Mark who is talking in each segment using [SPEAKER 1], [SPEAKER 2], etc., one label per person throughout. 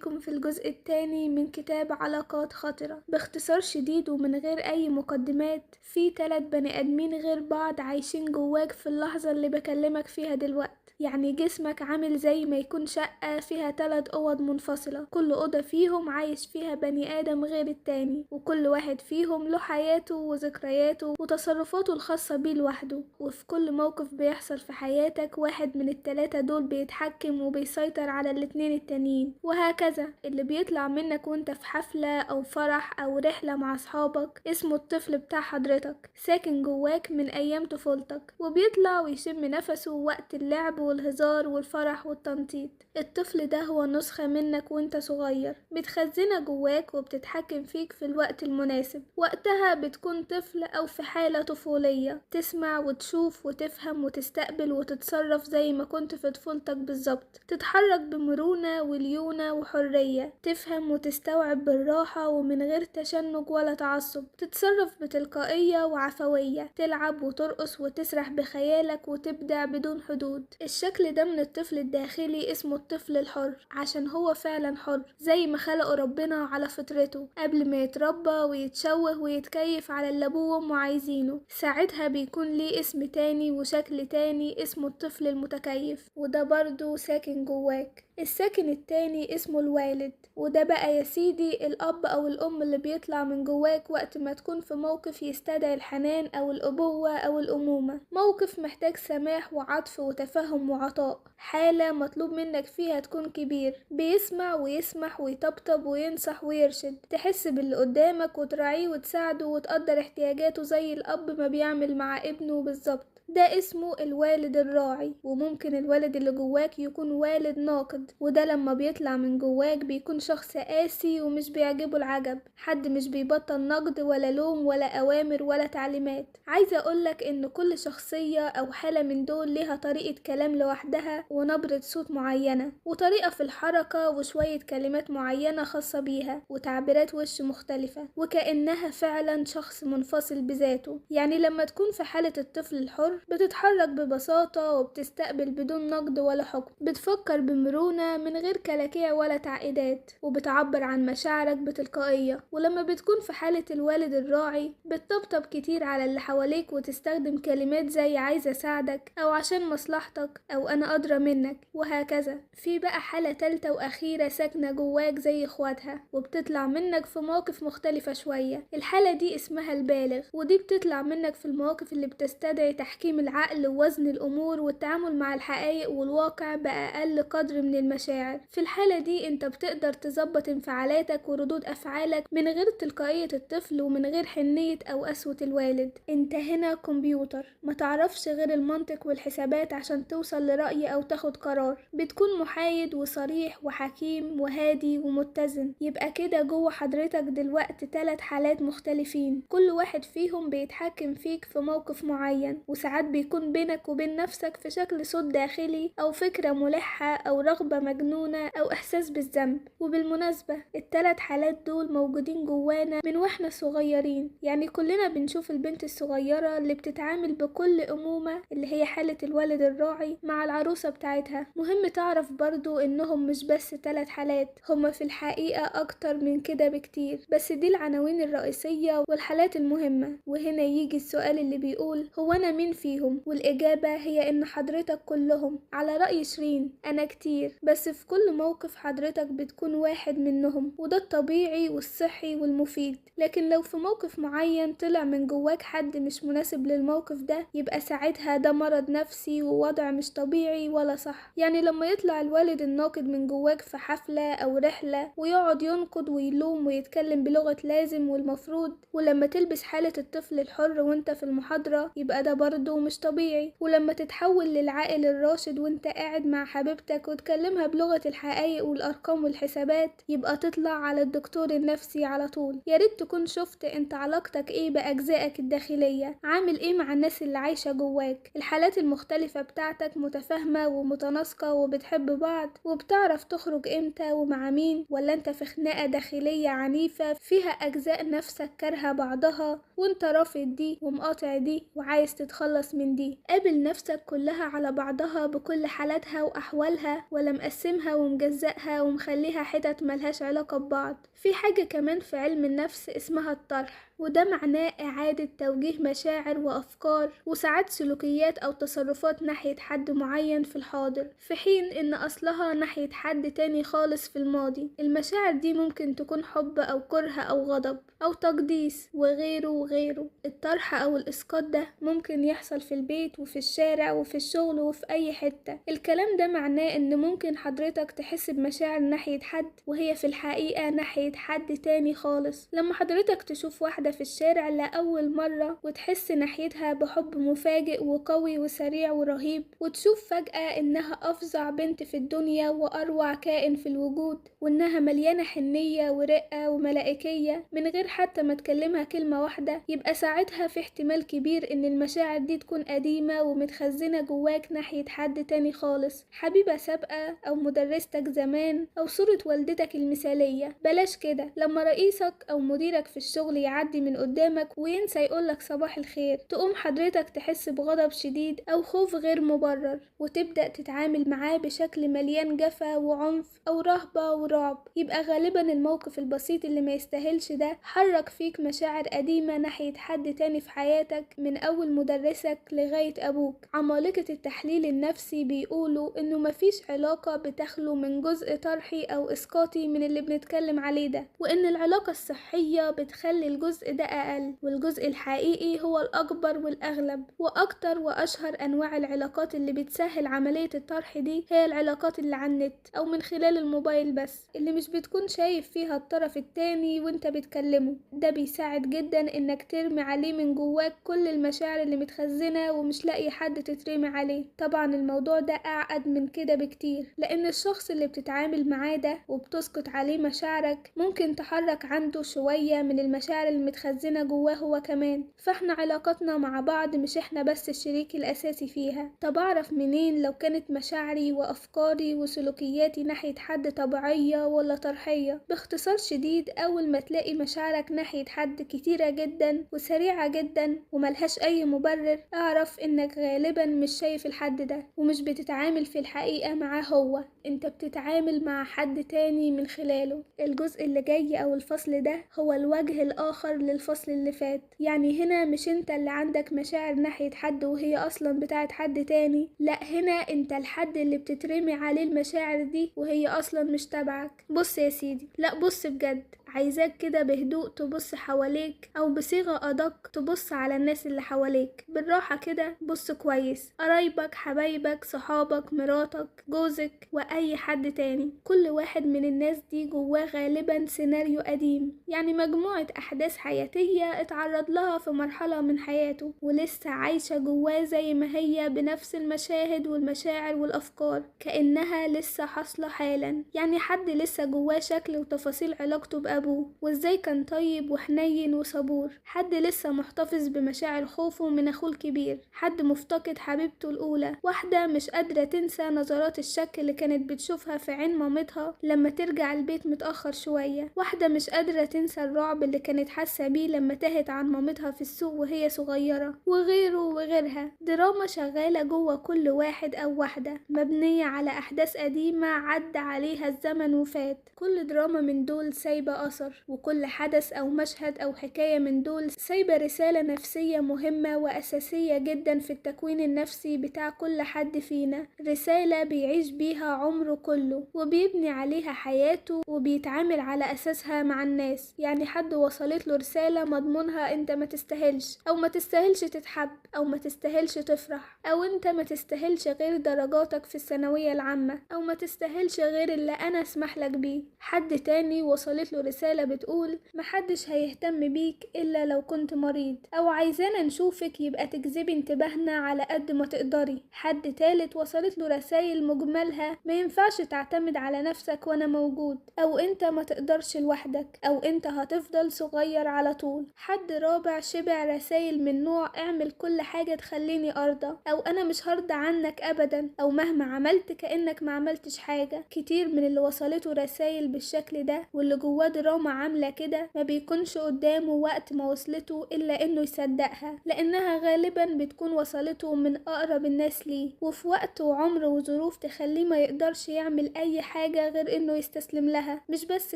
[SPEAKER 1] بيكم في الجزء الثاني من كتاب علاقات خطرة. باختصار شديد ومن غير أي مقدمات، في 3 بني آدمين غير بعض عايشين جواك في اللحظة اللي بكلمك فيها دلوقتي. يعني جسمك عامل زي ما يكون شقة فيها 3 أوض منفصلة، كل أوضة فيهم عايش فيها بني آدم غير التاني، وكل واحد فيهم له حياته وذكرياته وتصرفاته الخاصة بيه لوحده. وفي كل موقف بيحصل في حياتك واحد من ال3 دول بيتحكم وبيسيطر على ال2 التانيين، وهكذا. اللي بيطلع منك وانت في حفلة أو فرح أو رحلة مع أصحابك اسمه الطفل بتاع حضرتك، ساكن جواك من أيام طفولتك، وبيطلع ويشم نفسه وقت اللعب والهزار والفرح والتنطيط. الطفل ده هو نسخة منك وانت صغير، متخزنة جواك وبتتحكم فيك في الوقت المناسب. وقتها بتكون طفل أو في حالة طفولية، تسمع وتشوف وتفهم وتستقبل وتتصرف زي ما كنت في طفولتك بالظبط، تتحرك بمرونة وليونة وحرية، تفهم وتستوعب بالراحة ومن غير تشنج ولا تعصب، تتصرف بتلقائية وعفوية، تلعب وترقص وتسرح بخيالك وتبدع بدون حدود. الشكل ده من الطفل الداخلي اسمه الطفل الحر، عشان هو فعلا حر زي ما خلقه ربنا على فطرته قبل ما يتربى ويتشوه ويتكيف على اللي ابوه وامه عايزينه. ساعتها بيكون ليه اسم تاني وشكل تاني اسمه الطفل المتكيف، وده برضو ساكن جواك. الساكن التاني اسمه الوالد، وده بقى يا سيدي الأب أو الأم اللي بيطلع من جواك وقت ما تكون في موقف يستدعي الحنان أو الأبوة أو الأمومة، موقف محتاج سماح وعطف وتفهم وعطاء، حالة مطلوب منك فيها تكون كبير، بيسمع ويسمح ويطبطب وينصح ويرشد، تحس باللي قدامك وتراعيه وتساعده وتقدر احتياجاته زي الأب ما بيعمل مع ابنه بالظبط. ده اسمه الوالد الراعي. وممكن الوالد اللي جواك يكون والد ناقد، وده لما بيطلع من جواك بيكون شخص قاسي ومش بيعجبه العجب، حد مش بيبطل نقد ولا لوم ولا أوامر ولا تعليمات. عايزة أقولك إن كل شخصية أو حالة من دول ليها طريقة كلام لوحدها ونبرة صوت معينة وطريقة في الحركة وشوية كلمات معينة خاصة بيها وتعبيرات وش مختلفة، وكأنها فعلا شخص منفصل بذاته. يعني لما تكون في حالة الطفل الحر بتتحرك ببساطة وبتستقبل بدون نقد ولا حكم، بتفكر بمرونة من غير كلاكيع ولا تعقيدات، وبتعبر عن مشاعرك بتلقائية. ولما بتكون في حالة الوالد الراعي بتطبطب كتير على اللي حواليك وتستخدم كلمات زي عايزة أساعدك أو عشان مصلحتك أو أنا أدرى منك وهكذا. في بقى حالة تالتة وأخيرة ساكنة جواك زي إخواتها وبتطلع منك في مواقف مختلفة شوية. الحالة دي اسمها البالغ، ودي بتطلع منك في المواقف اللي بتستدعي تحكيم العقل ووزن الأمور والتعامل مع الحقائق والواقع بأقل قدر من المشاعر. في الحالة دي انت بتقدر تظبط انفعالاتك وردود أفعالك من غير تلقائية الطفل ومن غير حنية أو قسوة الوالد. انت هنا كمبيوتر ما تعرفش غير المنطق والحسابات عشان توصل لرأي أو تاخد قرار، بتكون محايد وصريح وحكيم وهادي ومتزن. يبقى كده جوه حضرتك دلوقتي 3 حالات مختلفين، كل واحد فيهم بيتحكم فيك في موقف معين، وساعات بيكون بينك وبين نفسك في شكل صوت داخلي أو فكرة ملحة أو رغبة مجنونة أو إحساس بالذنب. وبالمناسبة ال3 حالات دول موجودين جوانا من واحنا صغيرين، يعني كلنا بنشوف البنت الصغيرة اللي بتتعامل بكل أمومة اللي هي حالة الوالد الراعي مع العروسة بتاعتها. مهم تعرف برضو إنهم مش بس 3 حالات، هما في الحقيقة أكتر من كده بكتير، بس دي العناوين الرئيسية والحالات المهمة. وهنا يجي السؤال اللي بيقول هو أنا مين فيهم؟ والإجابة هي إن حضرتك كلهم. على رأي شيرين أنا كتير، بس في كل موقف حضرتك بتكون واحد منهم، وده الطبيعي والصحي والمفيد. لكن لو في موقف معين طلع من جواك حد مش مناسب للموقف ده، يبقى ساعتها ده مرض نفسي ووضع مش طبيعي ولا صح. يعني لما يطلع الوالد الناقد من جواك في حفلة أو رحلة ويقعد ينقد ويلوم ويتكلم بلغة لازم والمفروض، ولما تلبس حالة الطفل الحر وانت في المحاضرة يبقى ده برضه مش طبيعي. ولما تتحول للعاقل الراشد وانت قاعد مع حبيبتك وتكلمها بلغة الحقائق والأرقام والحسابات، يبقى تطلع على الدكتور النفسي على طول. يا ريت تكون شفت انت علاقتك ايه بأجزائك الداخلية، عامل ايه مع الناس اللي عايشة جواك، الحالات المختلفة بتاعتك متفاهمة ومتناسقة وبتحب بعض وبتعرف تخرج امتى ومع مين، ولا انت في خناقة داخلية عنيفة فيها أجزاء نفسك كارهة بعضها وانت رافض دي ومقاطع دي وعايز تتخلص تتخلص من دي. قابل نفسك كلها على بعضها بكل حالاتها وأحوالها، ولا مقسمها ومجزأها ومخليها حتت ملهاش علاقة ببعض. في حاجة كمان في علم النفس اسمها الطرح، وده معناه إعادة توجيه مشاعر وأفكار وساعات سلوكيات أو تصرفات ناحية حد معين في الحاضر، في حين إن أصلها ناحية حد تاني خالص في الماضي. المشاعر دي ممكن تكون حب أو كره أو غضب أو تقديس وغيره وغيره. الطرح أو الإسقاط ده ممكن يحصل في البيت وفي الشارع وفي الشغل وفي أي حتة. الكلام ده معناه إن ممكن حضرتك تحس بمشاعر ناحية حد وهي في الحقيقة ناحية حد تاني خالص. لما حضرتك تشوف واحدة في الشارع لأول مرة وتحس ناحيتها بحب مفاجئ وقوي وسريع ورهيب، وتشوف فجأة إنها أفظع بنت في الدنيا وأروع كائن في الوجود، وإنها مليانة حنية ورقة وملائكية من غير حتى ما تكلمها كلمة واحدة، يبقى ساعتها في احتمال كبير إن المشاعر دي تكون قديمة ومتخزنة جواك ناحية حد تاني خالص، حبيبة سابقة أو مدرستك زمان أو صورة والدتك المثالية. بلاش كده. لما رئيسك أو مديرك في الشغل يعدي من قدامك وينسى يقولك صباح الخير، تقوم حضرتك تحس بغضب شديد أو خوف غير مبرر، وتبدأ تتعامل معاه بشكل مليان جفا وعنف أو رهبة ورعب. يبقى غالبا الموقف البسيط اللي ما يستاهلش ده حرك فيك مشاعر قديمة ناحية حد تاني في حياتك، من أول مدرسك لغاية أبوك. عمالقة التحليل النفسي بيقولوا إنه مفيش علاقة بتخلو من جزء طرحي أو إسقاطي من اللي بنتكلم عليه ده، وإن العلاقة الصحية بتخلي الجزء ده أقل والجزء الحقيقي هو الأكبر والأغلب. وأكتر وأشهر أنواع العلاقات اللي بتسهل عملية الطرح دي هي العلاقات اللي على النت أو من خلال الموبايل بس، اللي مش بتكون شايف فيها الطرف التاني وانت بتكلمه. ده بيساعد جدا انك ترمي عليه من جواك كل المشاعر اللي متخزنة ومش لاقي حد تترمي عليه. طبعا الموضوع ده أعقد من كده بكتير، لأن الشخص اللي بتتعامل معاه ده وبتسقط عليه مشاعرك ممكن تحرك عنده شوية من المشاعر المتخزنة جواه هو كمان. فاحنا علاقتنا مع بعض مش احنا بس الشريك الأساسي فيها. طب أعرف منين لو كانت مشاعري وأفكاري وسلوكياتي ناحية حد طبيعية ولا طرحية؟ باختصار شديد، أول ما تلاقي مشاعرك ناحية حد كتيرة جدا وسريعة جدا وملهاش أي مبرر، أعرف إنك غالبا مش شايف الحد ده ومش بتتعامل في الحقيقة معاه هو، انت بتتعامل مع حد تاني من خلاله. الجزء اللي جاي أو الفصل ده هو الوجه الآخر للفصل اللي فات. يعني هنا مش انت اللي عندك مشاعر ناحية حد وهي أصلا بتاعت حد تاني، لا، هنا انت الحد اللي بتترمي عليه المشاعر دي وهي أصلا مش تبعك. بص يا سيدي، لا بص بجد، عايزاك كده بهدوء تبص حواليك، أو بصيغة أدق تبص على الناس اللي حواليك بالراحة كده. بص كويس، قرايبك، حبايبك، صحابك، مراتك، جوزك، وأي حد تاني. كل واحد من الناس دي جواه غالبا سيناريو قديم، يعني مجموعة أحداث حياتية اتعرض لها في مرحلة من حياته ولسه عايشة جواه زي ما هي، بنفس المشاهد والمشاعر والأفكار كأنها لسه حاصلة حالا. يعني حد لسه جواه شكل وتفاصيل علاقته بأبوه وازاي كان طيب وحنين وصبور، حد لسه محتفظ بمشاعر خوفه من اخوه الكبير، حد مفتقد حبيبته الاولى، واحدة مش قادرة تنسى نظرات الشك اللي كانت بتشوفها في عين مامتها لما ترجع البيت متأخر شوية، واحدة مش قادرة تنسى الرعب اللي كانت حاسة بيه لما تاهت عن مامتها في السوق وهي صغيرة، وغيره وغيرها. دراما شغالة جوه كل واحد او واحدة، مبنية على احداث قديمة عدى عليها الزمن وفات. كل دراما من دول سايبة أثر، وكل حدث أو مشهد أو حكاية من دول سايبة رسالة نفسية مهمة وأساسية جدا في التكوين النفسي بتاع كل حد فينا، رسالة بيعيش بيها عمره كله وبيبني عليها حياته وبيتعامل على أساسها مع الناس. يعني حد وصلت له رسالة مضمونها أنت ما تستاهلش، أو ما تستاهلش تتحب، أو ما تستاهلش تفرح، أو أنت ما تستاهلش غير درجاتك في الثانوية العامة، أو ما تستاهلش غير اللي أنا أسمح لك بيه. حد تاني وصلت له رسالة بتقول محدش هيهتم بيك إلا لو كنت مريض، أو عايزانا نشوفك يبقى تجذبي انتباهنا على قد ما تقدري. حد تالت وصلت له رسائل مجملها ما ينفعش تعتمد على نفسك وأنا موجود، أو أنت ما تقدرش لوحدك، أو أنت هتفضل صغير على طول. حد رابع شبع رسائل من نوع اعمل كل حاجة تخليني أرضى، أو أنا مش هرضى عنك أبدا، أو مهما عملت كأنك ما عملتش حاجة. كتير من اللي وصلته رسائل بالشكل ده واللي جواه دراما الدراما عاملة كده ما بيكونش قدامه وقت ما وصلته إلا إنه يصدقها، لأنها غالبا بتكون وصلته من أقرب الناس ليه، وفي وقت وعمر وظروف تخليه ما يقدرش يعمل أي حاجة غير إنه يستسلم لها. مش بس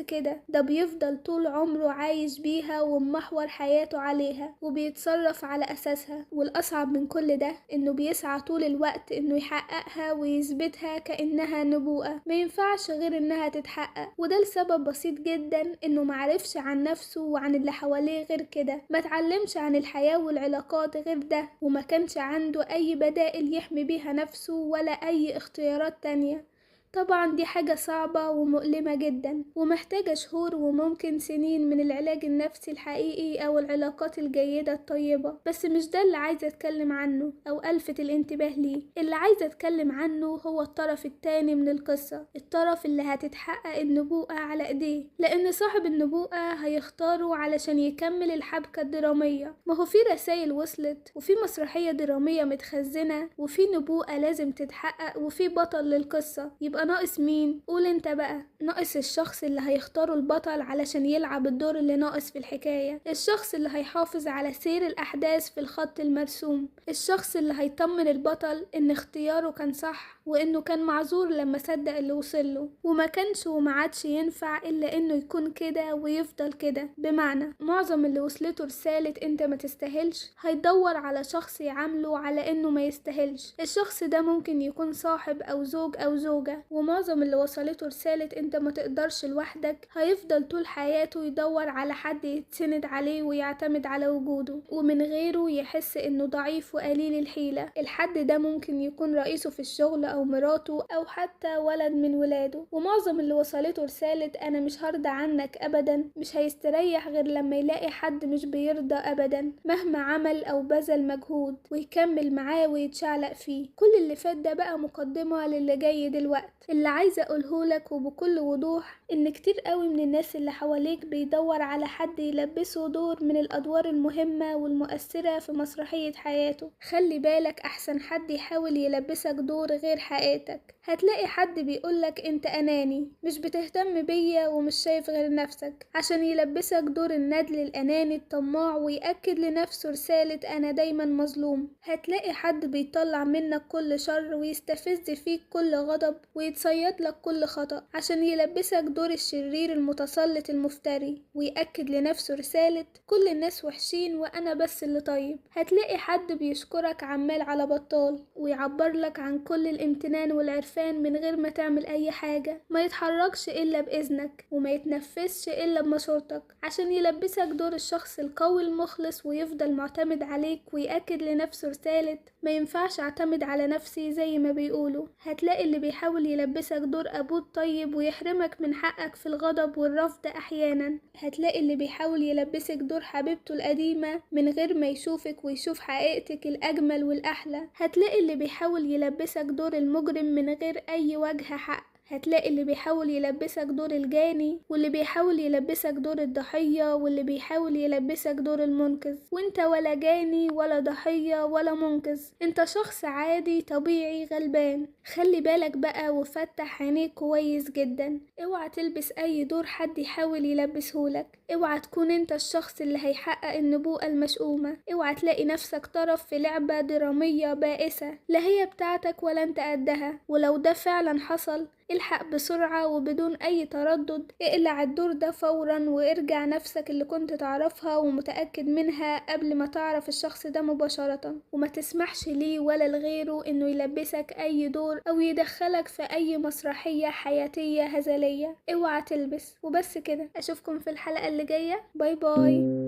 [SPEAKER 1] كده، ده بيفضل طول عمره عايش بيها ومحور حياته عليها وبيتصرف على أساسها. والأصعب من كل ده إنه بيسعى طول الوقت إنه يحققها ويثبتها كأنها نبوءة ما ينفعش غير إنها تتحقق. وده لسبب بسيط جدا، إنه معرفش عن نفسه وعن اللي حواليه غير كده، ما تعلمش عن الحياة والعلاقات غير ده، وما كانش عنده أي بدائل يحمي بيها نفسه ولا أي اختيارات تانية. طبعا دي حاجة صعبة ومؤلمة جدا ومحتاجة شهور وممكن سنين من العلاج النفسي الحقيقي أو العلاقات الجيدة الطيبة، بس مش ده اللي عايزة أتكلم عنه أو ألفت الانتباه ليه. اللي عايزة أتكلم عنه هو الطرف التاني من القصة، الطرف اللي هتتحقق النبوءة على إيديه، لأن صاحب النبوءة هيختاره علشان يكمل الحبكة الدرامية. ما هو في رسائل وصلت، وفي مسرحية درامية متخزنة، وفي نبوءة لازم تتحقق، وفي بطل للقصة. يبقى ناقص مين؟ قول انت بقى. ناقص الشخص اللي هيختاره البطل علشان يلعب الدور اللي ناقص في الحكاية، الشخص اللي هيحافظ على سير الأحداث في الخط المرسوم، الشخص اللي هيطمن البطل ان اختياره كان صح وانه كان معذور لما صدق اللي وصله، وما كانش وما عادش ينفع الا انه يكون كده ويفضل كده. بمعنى معظم اللي وصلته رسالة انت ما تستاهلش هيدور على شخص يعامله على انه ما يستاهلش. الشخص ده ممكن يكون صاحب او زوج او زوجة. ومعظم اللي وصلته رسالة انت ما تقدرش لوحدك هيفضل طول حياته يدور على حد يتسند عليه ويعتمد على وجوده، ومن غيره يحس انه ضعيف وقليل الحيلة. الحد ده ممكن يكون رئيسه في الشغل او مراته او حتى ولد من ولاده. ومعظم اللي وصلته رسالة انا مش هرضى عنك ابدا مش هيستريح غير لما يلاقي حد مش بيرضى ابدا مهما عمل او بذل مجهود، ويكمل معاه ويتشعلق فيه. كل اللي فات ده بقى مقدمة للي جاي دلوقتي. اللي عايزة اقولهولك وبكل وضوح ان كتير قوي من الناس اللي حواليك بيدور على حد يلبسه دور من الادوار المهمة والمؤثرة في مسرحية حياته. خلي بالك، احسن حد يحاول يلبسك دور غير حقيقتك. هتلاقي حد بيقولك انت اناني، مش بتهتم بيا ومش شايف غير نفسك، عشان يلبسك دور الندل الاناني الطماع ويأكد لنفسه رسالة انا دايما مظلوم. هتلاقي حد بيطلع منك كل شر ويستفز فيك كل غضب ويتصيد لك كل خطأ، عشان يلبسك دور الشرير المتسلط المفتري ويأكد لنفسه رسالة كل الناس وحشين وأنا بس اللي طيب. هتلاقي حد بيشكرك عمال على بطال ويعبر لك عن كل الامتنان والعرفان من غير ما تعمل أي حاجة، ما يتحركش إلا بإذنك وما يتنفسش إلا بمشورتك، عشان يلبسك دور الشخص القوي المخلص ويفضل معتمد عليك ويأكد لنفسه رسالة ما ينفعش اعتمد على نفسي زي ما بيقولوا. هتلاقي اللي بيحاول يلبسك دور أبوه الطيب ويحرمك من حقك في الغضب والرفض أحيانا. هتلاقي اللي بيحاول يلبسك دور حبيبته القديمة من غير ما يشوفك ويشوف حقيقتك الأجمل والأحلى. هتلاقي اللي بيحاول يلبسك دور المجرم من غير أي وجه حق. هتلاقي اللي بيحاول يلبسك دور الجاني، واللي بيحاول يلبسك دور الضحية، واللي بيحاول يلبسك دور المنقذ، وانت ولا جاني ولا ضحية ولا منقذ، انت شخص عادي طبيعي غلبان. خلي بالك بقى وفتح عينيك كويس جدا، اوعى تلبس اي دور حد يحاول يلبسهولك، اوعى تكون انت الشخص اللي هيحقق النبوءة المشؤومة، اوعى تلاقي نفسك طرف في لعبة درامية بائسة لا هي بتاعتك ولا انت قدها. ولو ده فعلا حصل الحق بسرعة وبدون أي تردد، اقلع الدور ده فورا وارجع نفسك اللي كنت تعرفها ومتأكد منها قبل ما تعرف الشخص ده مباشرة، وما تسمحش ليه ولا لغيره انه يلبسك أي دور أو يدخلك في أي مسرحية حياتية هزلية. اوعى تلبس. وبس كده، أشوفكم في الحلقة اللي جاية. bye bye.